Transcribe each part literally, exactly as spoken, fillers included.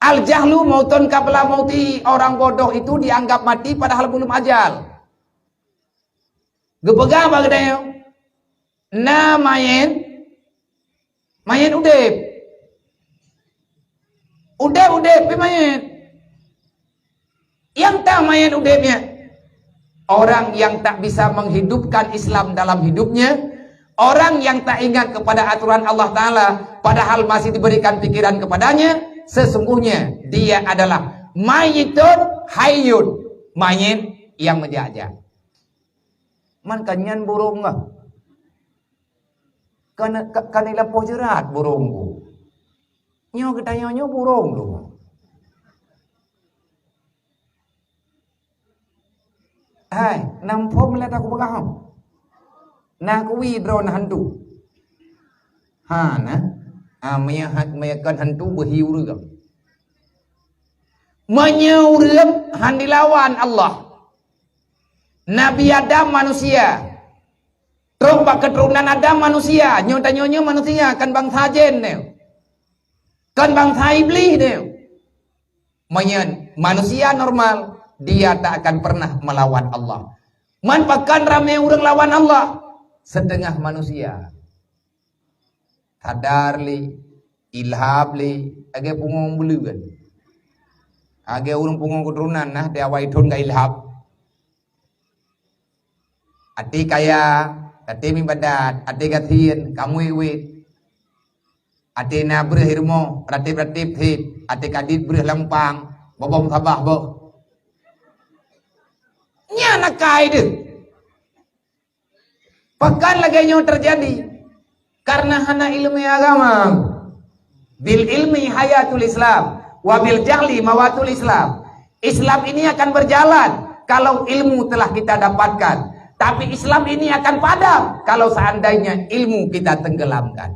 Al-jahlu mautun qabla mauti, orang bodoh itu dianggap mati padahal belum ajal. Geupeugah bak geutanyoe, na manyét, manyét udeb. Udeb-udeb pih manyét. Nyang tan manyét udeb nyan, orang yang tak bisa menghidupkan Islam dalam hidupnya, orang yang tak ingat kepada aturan Allah Ta'ala, padahal masih diberikan pikiran kepadanya, sesungguhnya dia adalah mayitun hayyun, manyét nyang meujak-jak. Man kan nyan burông lah. Kan, kan, kan lampôh jeurat burông tu. Nyoe geutanyoe nyoe burông tu. Hai, nam phom lé taku peugah. Na kuwi droe na hantu. Ha na. Ah, meunyo ha-, meunyo kon hantu beuhi ureueng. Meunyo ureueng han dilawan Allah. Nabi Adam manusia. Trok bak keuturonan Adam manusia, nyoe tanyoe nyoe manusia, kan bansa jén nyoe. Kan bansa Iblih nyoe. Meunyo manusia normal, dia tak akan pernah melawan Allah. Man pakon ramé ureueng lawan Allah? Setengah manusia. Sadar lé, ilham lé, lagèe pungo buleuen. Lagèe ureueng pungo keuturonan nah, di awai thon ka ilham. Até kaya, até meuibadat, até gasien, ka muwét-wét. Até na breuh i rumoh, ratép-ratép that, até kadit breuh lampang, boh-boh sabah boh. Nyan akai deuh. Pakon lagèe nyoe teujadi? Karena hana ileumèe agama. Bil ilmi hayatul Islam, wa bil jahli mawatul Islam. Islam ini akan berjalan kalau ilmu telah kita dapatkan. Tapi Islam ini akan padam kalau seandainya ilmu kita tenggelamkan.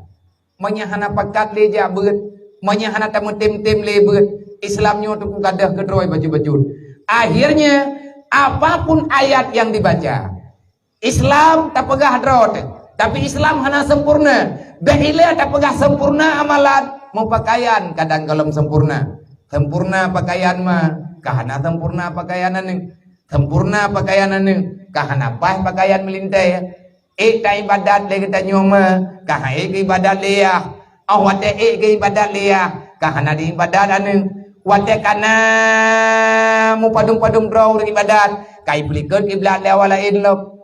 Meunyo hana pakat lé jak beuet, meunyo hana tameutem-tem lé beuet, Islam nyoe teungku ka deuh keudroe bacut-bacut. Akhirnya, apapun ayat yang dibaca, Islam tapeugah droe teuh, tapi Islam hana sempurna. Bèk ilèe tapeugah sempurna amalan, meupakaian kadang gohlom sempurna. Sempurna pakaian ma, ka hana sempurna pakaian aneuk. Sempurna pakaian aneuk, ka hana paih pakaian meulintèe. Ék taibadat lé geutanyoe ma, ka han ék geuibadat lé yah. Óh watèe ék geuibadat lé yah, ka hana diibadat aneuk. Watèe ka na mupadum-padum droe ureueng ibadat, ka ipeulikot kiblat lé awak laén lom.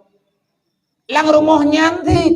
Lam rumoh nyan cit.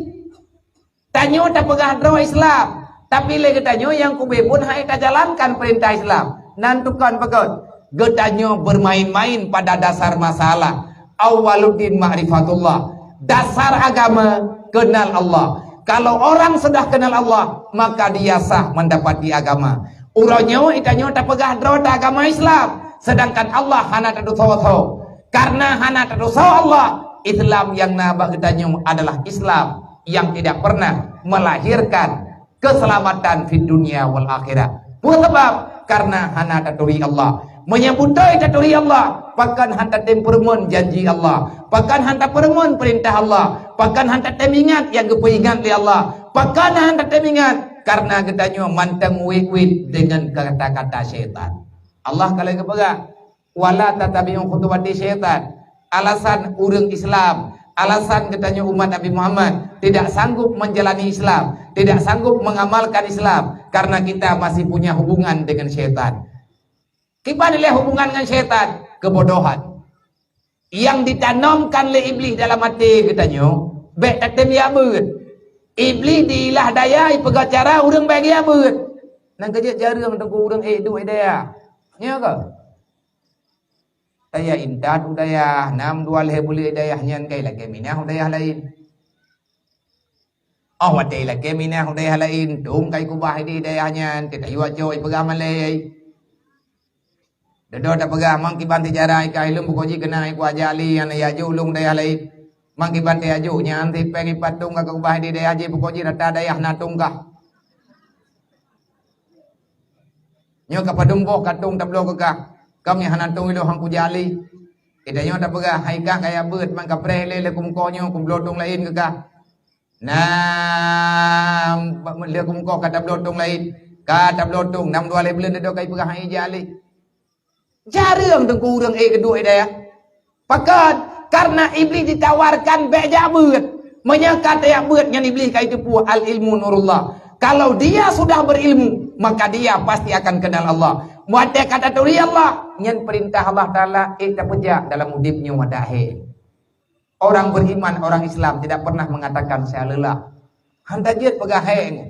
Tanyoe tapeugah droe Islam, tapi lé geutanyoe nyang kube buet han ék tajalankan peurintah Islam. Nan tukon peugah, geutanyoe bermain-main pada dasar masalah. Awwaluddin ma'rifatullah. Dasar agama, kenal Allah. Kalau orang sudah kenal Allah, maka dia sah mendapati agama. Uroe nyoe geutanyoe tapeugah droe ta agama Islam, sedangkan Allah hana tatusoe-soe. Karena hana tatusoe Allah, Islam nyang na bak geutanyoe adalah Islam yang tidak pernah melahirkan keselamatan fid dunya wal akhirah. Peue sabab? Karena hana taturi Allah. Meunyo beutôi taturi Allah, pakon han tatem peureumeun janji Allah, pakon han tapeureumeun peurintah Allah, pakon han tatem ingat nyang geupeuingat lé Allah, pakon han tatem ingat, karena geutanyoe mantong wét-wét deungon kata-kata syaitan. Allah ka lheueh geupeugah, "Wala tattabi'u khutuwati syaitan." Alasan ureueng Islam, alasan geutanyoe umat Nabi Muhammad tidak sanggup menjalani Islam, tidak sanggup mengamalkan Islam, karena kita masih punya hubungan dengan syaitan. Kiban ilèe hubungan ngon syaitan? Keubodohan. Nyang ditanamkan lé Iblih dalam até geutanyoe, bèk tatem jak beuet. Iblih diilah daya, ipeugah cara ureueng bèk jak beuet. Nan keujeuet jareueng teungku ureueng ék duek daya. Nyo keuh? Tajak intat u dayah, nam dua lhèe buleuen dayah nyan ka ilakèe minah u dayah laén. Óh watèe ilakèe minah u dayah laén, dong ka ikubah di dayah nyan, teuh tayue cok ipeugah malèe. Dudoe tapeugah, "Mang kiban teuh cara ikah ilôn bukon jih keunan ikua jak lé nyang na jak jok lôn u dayah laén." Mang kiban teuh jak jok nyan, teuh péng ipat dong ka kubah di dayah jih bukon jih rata dayah na tong kah. Nyoe ka padum boh ka tong tabloe keu kah, kah nyang hana tong ilôn han kujak lé. Geutanyoe tapeugah, "Hai kah kaya beuet, man kapreh lé lheueh kumeukoh nyoe kubloe tong laén keu kah." Nah, lheueh kumeukoh ka tabloe tong laén. Ka tabloe tông, nam dua lhèe buleuen dudoe ka ipeugah hai jak lé. Jareueng teungku ureueng ék keuduek hidayah. Pakon? Karena Iblih ditawarkan bèk jak beuet. Meunyoe ka tajak beuet nyan Iblih ka jiteupeue al-ilmu nurullah. Kalau dia sudah berilmu, maka dia pasti akan kenal Allah. Watèe ka taturi Allah, nyan peurintah Allah Taala ék tapeujak dalam udép nyoe adak hèk. Orang beriman, orang Islam tidak pernah mengatakan saya lelah. Han tajeuet peugah hèk nyoe.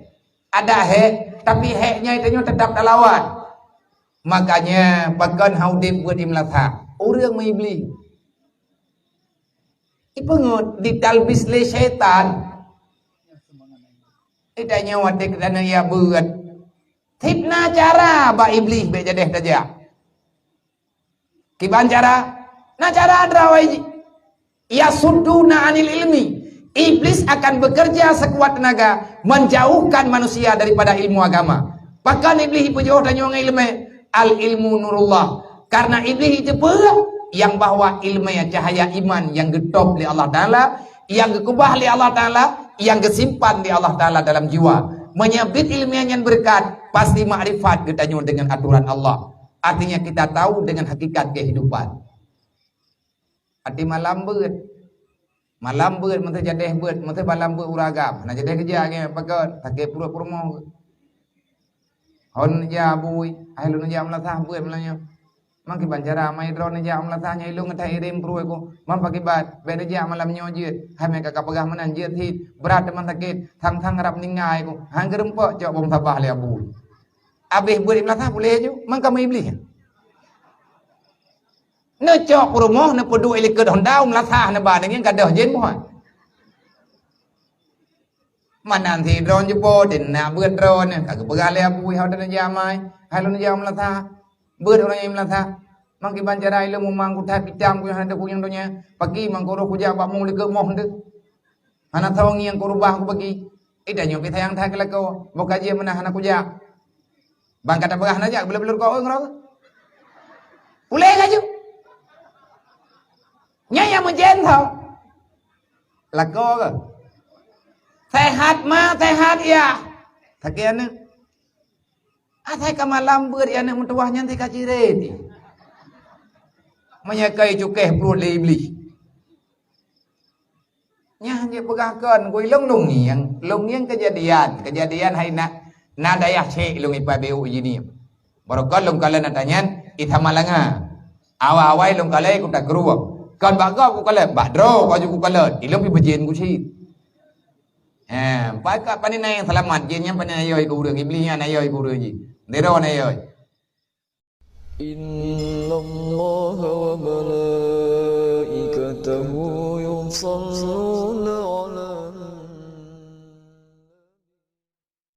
Adak hèk, tapi hèk nyan tanyoe teutap talawan. Makanya pakon han udép beuet imeulasa. Ureueng meuiblih. Ipeungeut ditalbis lé syaitan. Itanyoe watèe geutanyoe jak beuet. Tiep na cara bak Iblih bèk jadèh tajak. Kiban cara? Na cara droe jih. Yasudduna anil ilmi. Iblis akan bekerja sekuat tenaga menjauhkan manusia daripada ilmu agama. Pakon Iblih ipeujôh tanyoe ngon ileumèe? Al ilmu nurullah. Karena Iblih jiteupeue nyang bahwa ileumèe cahaya iman nyang geutôb lé Allah Taala, nyang geukeubah lé Allah Taala, nyang geusimpan lé Allah Taala dalam jiwa. Meunyoe biet ileumèe nyan beureukat, pasti makrifat geutanyoe deungon aturan Allah. Artinya kita tahu dengan hakikat kehidupan. Arti malam beuet. Malam beuet, meuteujadèh beuet, meuteujadèh beuet ureueng agam. Na jadèh keujak nyan, pakon, sakét pruet peurumoh. Hon jak bui, hai lôn jak meulasah beuet malam nyoe. Man kiban cara mai droeneuh jak meulasah nyoe ilôn ngon that irém pruet ku. Man pakriban, bèk neujak malam nyoe jeuet. Hai meuka kapeugah meunan jeuet cit. Brat teuma sakét, sang-sang rab ninggai ku. Han geurumpok cok bom sabah lé Abu. Abéh beuet meulasah puléh ju, man kamoe Iblih. Neucok peurumoh, neupeuduek i likot honda, u meulasah neuba deungon gadôh jén buhan. Meunan sidroe jeuet po, di na beuet droeneuh, ka geupeugah lé Abu, "Hai, neujak mai, hai lôn neujak meulasah." Beuet ureueng nyang meulasah. Man kiban cara ilôn mumang kutai pitam ku nyang hana teupeue nyang donya. Pagi mangko roh kujak bak mong likot moh teuh. Hana thong nyang kurubah ku pagi. Ih, tanyoe pih sayang that keu lakoe. Boh ka jeuet meunan hana kujak. Ban ka tapeugah hana jak, beuleuh-beuleuh keu ureueng roh. Puléh laju. Nyan nyang meujen tho. Lakoe keuh. Sehat ma, sehat yah. Sakét aneuk. Asai ka malam beuet yah aneuk meutuwah nyan teuka cirét. Meunyoe ka icukéh pruet lé Iblih. Nyan jeuet peugah kon, gui lôn lôn ngieng, lôn ngieng keujadian, keujadian hai na, na dayah cék lôn ipai B U jinih. Barokon lôn kalon ata nyan, i Samalanga. Awai-awai lôn kalon i Kuta Krueng. Kon bak gob kukalon, bak droe baju kukalon, ilôn pih beujen ku cit. Eh, pakat pane na nyang seulamat, jén nyan pane na yôi keu ureueng, Iblih nyan na yôi keu ureueng jih. Sidroe na yôi. Innallaha wa malaikatahu yusalluna